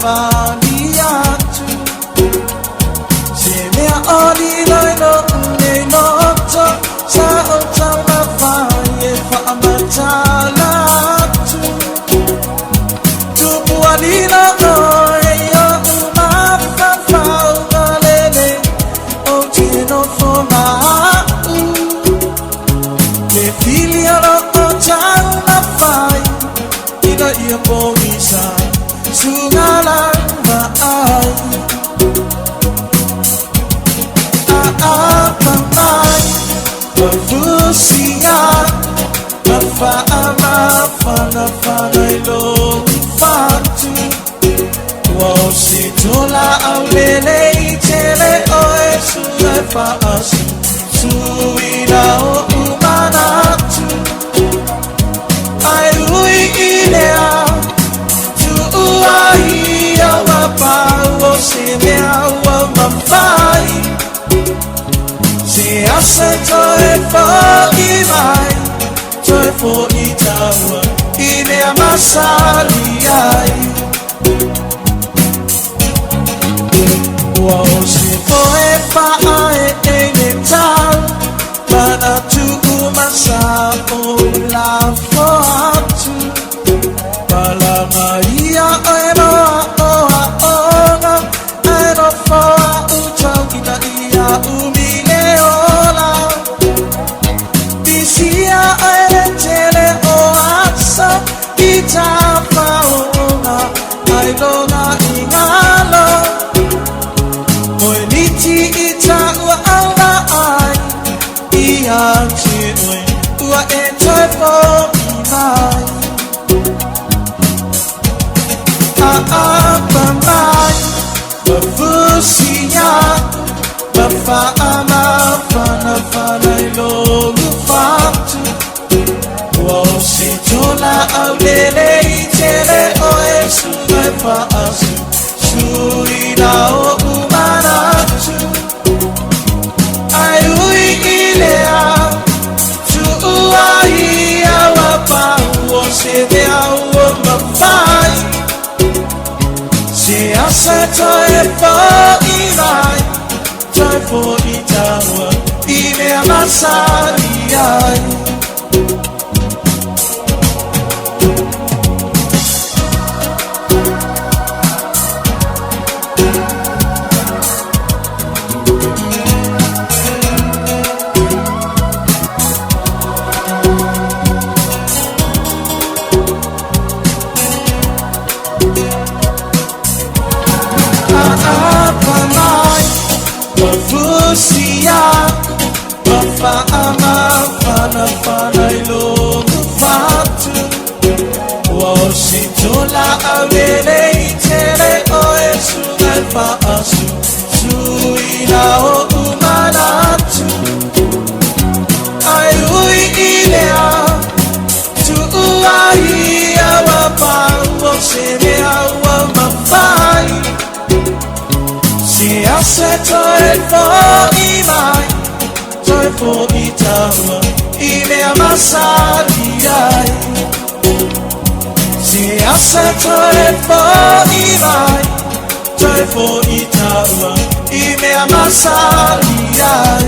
savali atu. Se mea oli loi lo nei loto, sa o taumafai e faamatala atu. Tupu alila oe o umafafau galele, o te nofo ma'u. Le filia lo o taumafai, ina ia pogisa, sugalang ai. Aapa mai, mafusia, mafaamafanafana i lou fatu. Ua o se tola aulele i tele oe suga e faasu, suina oʻu manatu. Ae ui i lea, tuu ai au a pau o se mea ua mafai. Se asa toe fo'i mai, toe fo'i taua i mea masali ai. Ua o se poe fa'ae'e i le tau, manatu uma sa ou lafo atu. Palaga ia oe mo a'oa'oga, ae nofo a'u tau ina ia umi le ola. Pisia oe le tele o aso i tafao'oga, ai loga i galo. Oe niti i ta'ua aula ai, ia te oe ua e toe fo'i mai. Aapa mai, mafusia, mafaamafanafana i lou fatu. Ua o se tola aulele i tele oe suga e faasu, suina oʻu manatu. Ae ui i lea, tuu ai au a pau o se mea ua mafai. Se asa toe fo'i mai, toe fo'i taua i mea masali ai. Aapa mai, mafusia, mafaamafanafana i lou fatu. Ua o se tola aulele i tele oe suga e faasu, suina oʻu manatu. Ae ui i lea, tuu ai au a pau o se mea ua mafai. Se asa toe fo'i mai, toe fo'i taua i mea masali ai. Se asa toe fo'i mai, toe fo'i taua i mea masali ai.